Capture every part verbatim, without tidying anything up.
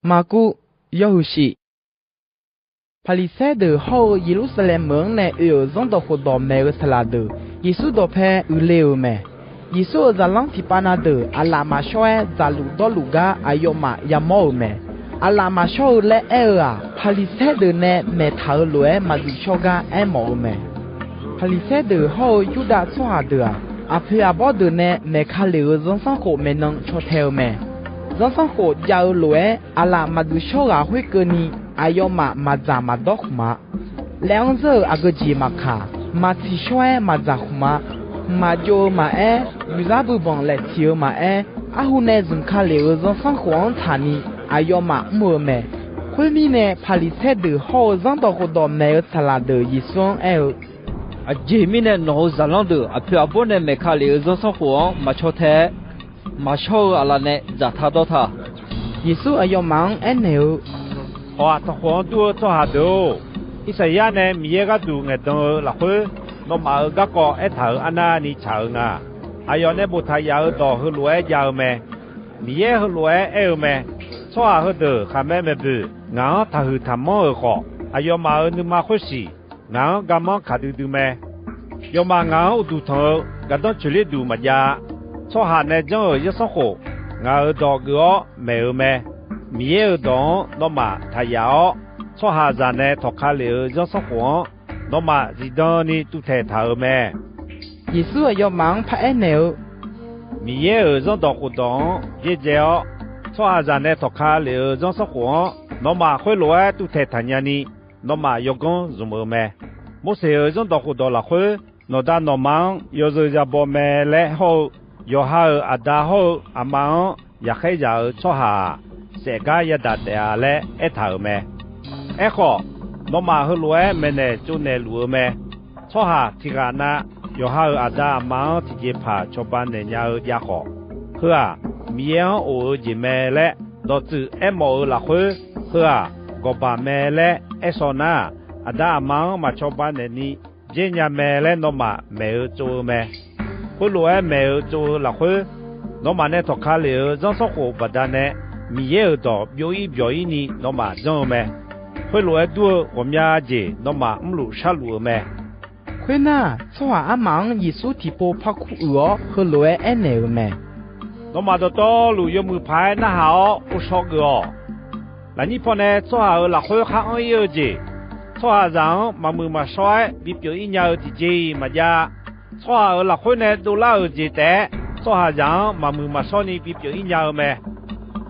Maqkuv, yawhuiq shif. Paqliqsaer deuq hawr-eu Yeqlursaqlaeq meuq-anr nae oe-euq Zanrdawq khofdawq maeq-eu saqlaq deuq, Yeqsur dawqpae uiqle-euq mae. Yeqsur-euq zaqlanr tiqpav na deuq aqlaf maqshawr-aer dzaqluf dawrluf gar aqyawfmaf yamawr-euq mae. Aqlaf maqshawr-eu laer aer-eu-aq, Paqliqsaer deuq nae maeqtaq-euq lof-aer maqdzuif shawr gar aermawf-eu mae. Paqliqsaer deuq hawr-eu Yurdav tsawrhaq deuq-aq, aqpoeq aqbawr deuq nae maeqka lef-euq zanrsanrkhof maeqnan caw tae-eu mae. Zanrsanrkhof jav-eu lof-aer aqlaf maqdzuif shawr ghaq khoerkeuvni, aqyawfmaf maqdzaq maqdawr khmq-a. Laev-anr zeur-euq aqgeu jeq maqkaq, maqtsiq shawr-aer maqdzaq khmq-a. Mqmaq jov-eu maqaer, buiqzar buibanq laeq tsiq-eu maqaer, arhu nae zmq ka lef-euq zanrsanrkhof-anr tsaqni aqyawfmaf mr-eu mae. Khoermirnae, Paqliqsaer deuq hawr-eu Zanrdawq khofdawq maeq-eu saqlaq deuq Yeqsur-anr aer-eu, Aqjeq mirnae nawq-euq zaqlanr deuq aqpoeq aqbawr nae maeqka lef-euq zanrsanrkhof-anr maqcaw tae-aer, maqshawr-eu aqlaf nae dzaqtaq dawrtaq. Yeqsur aqyawfmaf-anr aernaeq-eu, Hawq-aq tanqkhof-anr dur-eu tsawrhaq deuq-or, Irsaqyar nae Miqyaer gharduq ngaeqdan-eu lafkhoer, nawmaf-euq garkawv aertaq-euq arnavni tsaq-eu nga. Aqyawf nae boftaq yaf-euq dawq heulof-aer jav-eu mae. Miqyaer heulof-aer aer-eu mae: Tsawrhaq heudeuq khaqmae maeqboeq ngaq-anr taqhuiq taqmanr-euq khawf, aqyawfmaf-euq nuima khoersiq ngaq-anr garmanr kaq duidui mae. Yawfmaf ngaq-anr uqduq tanq-eu gardanr coeqler duq maqjav-a. Tsawrhaq nae janr-euq zanrsanrkhof ngaq-euq dawq geuf-awr maeq-euq mae. Miqyaer-euq dawq-anr nawmaf taq yaf-awr, tsawrhaqzaq nae tawqka lef-euq zanrsanrkhof-anr nawmaf zifdan ni tuvtaeq taq-euq mae. Yeqsur aqyawfmaf-anr paraer naeq-eu, Miqyaer-euq Zanrdawq khofdawq-anr byaerdzae-awr, tsawrhaqzaq nae tawqka lef-euq zanrsanrkhof-anr nawmaf khoerlof-aer tuvtaeq taqnya ni, nawmaf yawganr zmq-eu mae. Morseq-euq Zanrdawq khofdawq lafkhoer, nawqda nawqma-anr yawzeu yabaw mae laer hawr-eu, yawqha-euq aqda hawr-eu aqma-anr yaqkhaer yaq-euq tsawrhaq-aq, saefgar yadaq taef-a laer aertaq-euq mae. Aerkhawf, nawmaf heulof-aer maeqnaeq tsovnaeq luf-eu mae. Tsawrhaq tiq ghaq na yawqha-euq aqda aqma-anr tiqjeqpaq cawba naeq nya-eu jav khawf, Heu-aq, Miqyaer-anr of-eu jeq mae laer dawqtsuif aermawf-eu lafkhoer, Heu-aq, gawqbaq mae laer aer shaw nar, aqda aqma-anr maq cawba naeq ni byaer nya mae laer nawmaf maeq-eu tsov-eu mae. Khoerlof-aer maeq-eu tsov-eu lafkhoer, nawmaf nae tawqka lef-euq zanrsanrkhof baqdanae Miqyaer-euq dawq byov-ir byawq-ir ni nawmaf janr-eu mae. Khoerlof-aer dur-eu ghawqmya jeq nawmaf mrluf sharluf-eu mae. Khoernar, tsawrhaq armaf-anr Yeqsur tiqpov par kur uiq-awr heulof-aer aernaeq-euq mae. Nawmaf dawqtawvluf yawmuiq paq-aer narhaq-awr ghovshaw geuf-awq. Lafnyir pawnae tsawrhaq-euq lafkhoer khar anr-ir-eu jeq, tsawrhaqzaq-anr maqmuiq maqshawr-aer bipyeuf-ir nya-eu tiqjeq-iq maqjav. Tsawrhaq-euq lafkhoer nae dovlar-euq jeq taef-aer, tsawrhaqzaq-anr maqmuiq maqshawr ni bipyeuf-ir nya-eu mae.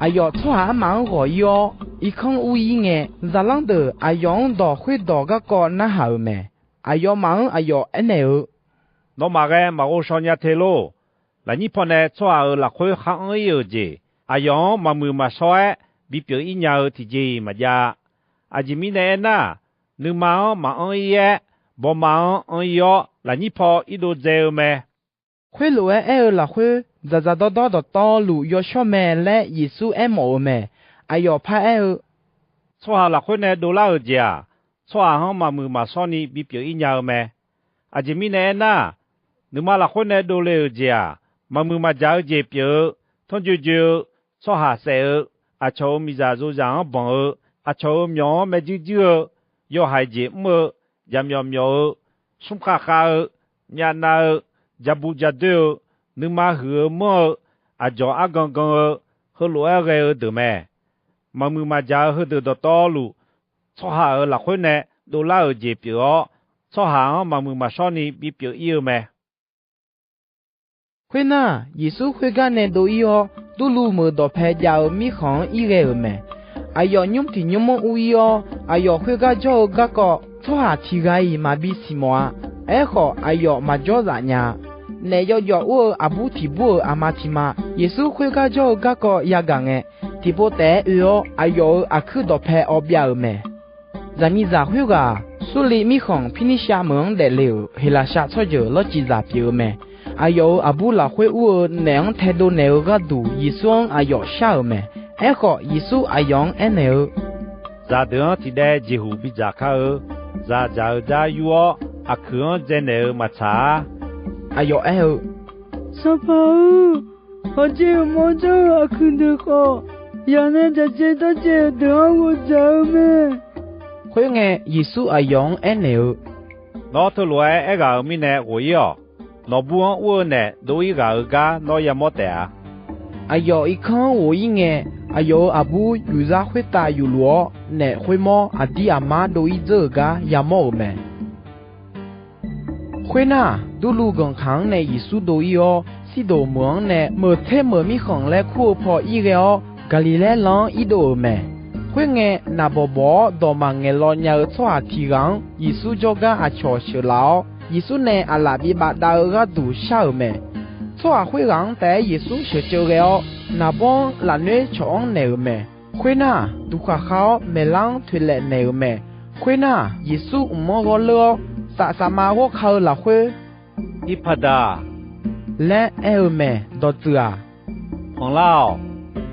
Aqyawf tsawrhaq armaf-anr ghawq-ir-awr, irkanr ur-ir ngae, zaqlanr deuq aqyawf-anr dawq khoerdawq garkawv narhaq-euq mae. Aqyawfmaf-anr aqyawf aernaeq-eu, Nawmaf ghae maqghov shaw nya te lor. Lafnyir pawnae tsawrhaq-euq lafkhoer khar anr-ir-euq jeq, aqyawf-anr maqmuiq maqshawr-aer bipyeuf-ir nya-eu tiqjeq-iq maqjav-a. Aqjeq mirnae aernar, nuima-anr maqanr ir-aer, bawma-anr anr-ir-awr, lafnyir paw irdov dzae-eu mae. Khoerlof-aer aer-eu lafkhoer, dzaqdzaq dawrdawr dawqtawvluf yawshawr mae laer Yeqsur aermawf-eu mae. Aqyawf paraer-eu, Tsawrhaq lafkhoer nae dovlar-euq jeq-aq, tsawrhaq-anr maqmuiq maqshawr ni bipyeuf-ir nya-eu mae. Aqjeq mirnae aernar, nuima lafkhoer nae dovle-euq jeq-aq, maqmuiq maqjaq-eu jeq pyeuf-eu, tanrjoe joe-eu, tsawrhaq saef-eu, aqcawq-euq miqzaq zozaq-anr banq-eu, aqcawq-euq myawq-anr maerjuir juir-eu, yawhaiq jeq mr-eu, jaqmyawf myawf-eu, smrkhav khav-eu, myavnav-eu, jabu jadoer-eu, nuima huiq-eu manr-eu, aqdzawq argan gan-eu, heulof-aer ghae-eu deuq mae. Maqmuiq maqjaq-eu heudeuq dawqtawvluf, tsawrhaq-euq lafkhoer nae dovlar-euq jeq pyeuf-awr, tsawrhaq-anr maqmuiq maqshawr ni bipyeuf-ir-eu mae. Khoernar, Yeqsur khoergar nae dov-ir-awr, Durluv meuq dawqpae jav-eu mirkhanq-anr irghae-euq mae. Aqyawf nymr tiq nymr-anr ur-ir-awr, aqyawf khoergar jawr-eu garkawv tsawrhaq tiq ghaq-iq maqbi siqmawf-a. Aerkhawf, aqyawf maqjawr zaf nya-a. Naef yawjawf ur-eu aqbur tiq bur-euq aqma tiq ma, Yeqsur khoergar jawr-eu garkawv yagaq ngae, tiqpov taef-aer oe-awr, aqyawf-euq aqkuir dawqpae awv byav-euq mae. Zaqmiqzaq khoerghaq-aq, Surliv mirkhanq Pirnirshav meuq-anr daefle-euq Heqlaqshav tsawrjeuq lawrcifzaq pyeuf-eu mae. Aqyawf-euq aqbur lafkhoer ur-eu naef-anr taedov naeq-eu gharduq Yeqsur-anr aqyawf shar-euq mae. Aerkhawf, Yeqsur aqyawf-anr aernaeq-eu, Zaqdeuq-anr tiqdaev jeqhuq bidzaq kar-eu. Zaq dzaq-eu dzar yur-awr, aqkuiq-anr dzaenaeq-eu maqtsaq-ar. Aqyawf aer-eu, Sanqpaq-or, hawqjeq-euq mawrjawr-eu aqkuiq deuq khawf, Yawqnan dzaqtsaev dawrtsaev-eu deuq-anr ghofdzaq-eu mae. Khoerngae, Yeqsur aqyawf-anr aernaeq-eu, Nawr teulof-aer aerghaq-euq mirnae ghof-ir-awq. Nawqbur-anr ur-eu naef dov-ir ghaq-euq gar nawr yamawr taef-a. Aqyawf irkanr-anr ghof-ir ngae, aqyawf-euq aqbur yufzar khoertav yufluf-awr, naef khoermawr aqdir aqmar dov-ir dzeur-euq gar yamawr-euq mae. Khoernar, Durluv ganqkaq-anr nae Yeqsur dov-ir-awr, Sirdoq meuq-anr nae Meuqtermeuq mirkhanq laer kur-eu paw ir ghae-awr, Gaqliqlaer lan-anr irdov-euq mae. Khoerngae, naqbawq bawq-awr dawq maqngaeq law nya-eu tsawrhaq tiq ghaq-anr Yeqsur jawrgar aqcawq sheuqlaf-awr, Yeqsur nae aqlaf bi bafdav-eu gharduq shar-euq mae. Tsawrhaq khoerghaq-anr taef-aer Yeqsur sheuqceuv ghae-awr, naqbawr-anr lafnoer cawq-anr naeq-euq mae. Khoernar, duqkhaq khav-awr maeqlar-anr toeqlaef naeq-euq mae. Khoernar, Yeqsur mq-anr ghawrleur-awr, saf safma ghawrka-eu lafkhoer, Irpaqdaq laer aer-eu mae. Dawqtsuif-aq, Panqlar-awq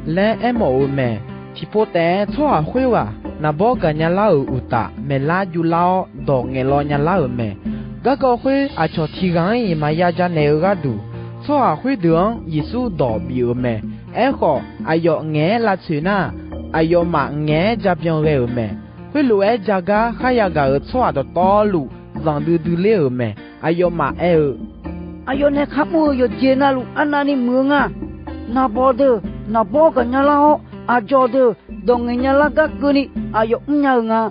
laer aermawf-euq mae. Tiqpov taef-aer tsawrhaq khoerghaq naqbawr gaqnya lar-euq uqtaf, maeqlar juvlar-awr dawq ngaeqlaw nya lar-euq mae. Garkawv khoer aqcawq tiq ghaq-anr-iq maqya janaeq-eu gharduq, tsawrhaq khoerdeuq-anr Yeqsur dawq bif-euq mae. Aerkhawf, aqyawf ngaeq-aer lavtsoeq nar, aqyawfmaf ngaeq-aer jabyan ghae-euq mae. Khoerlof-aer ja gar kharya gaq-euq tsawrhaq dawqtawvluf zanqdui dui ler-euq mae. Aqyawfmaf aer-eu, Aqyawf nae kharmr-euq yawqjeq navluf arnavni muiq-eu nga. Naqbawq deuq naqbawr gaqnya lar-awr, aqdzawq deuq dawq ngaeqnya lar gar keuvni aqyawf mrnya-eu nga.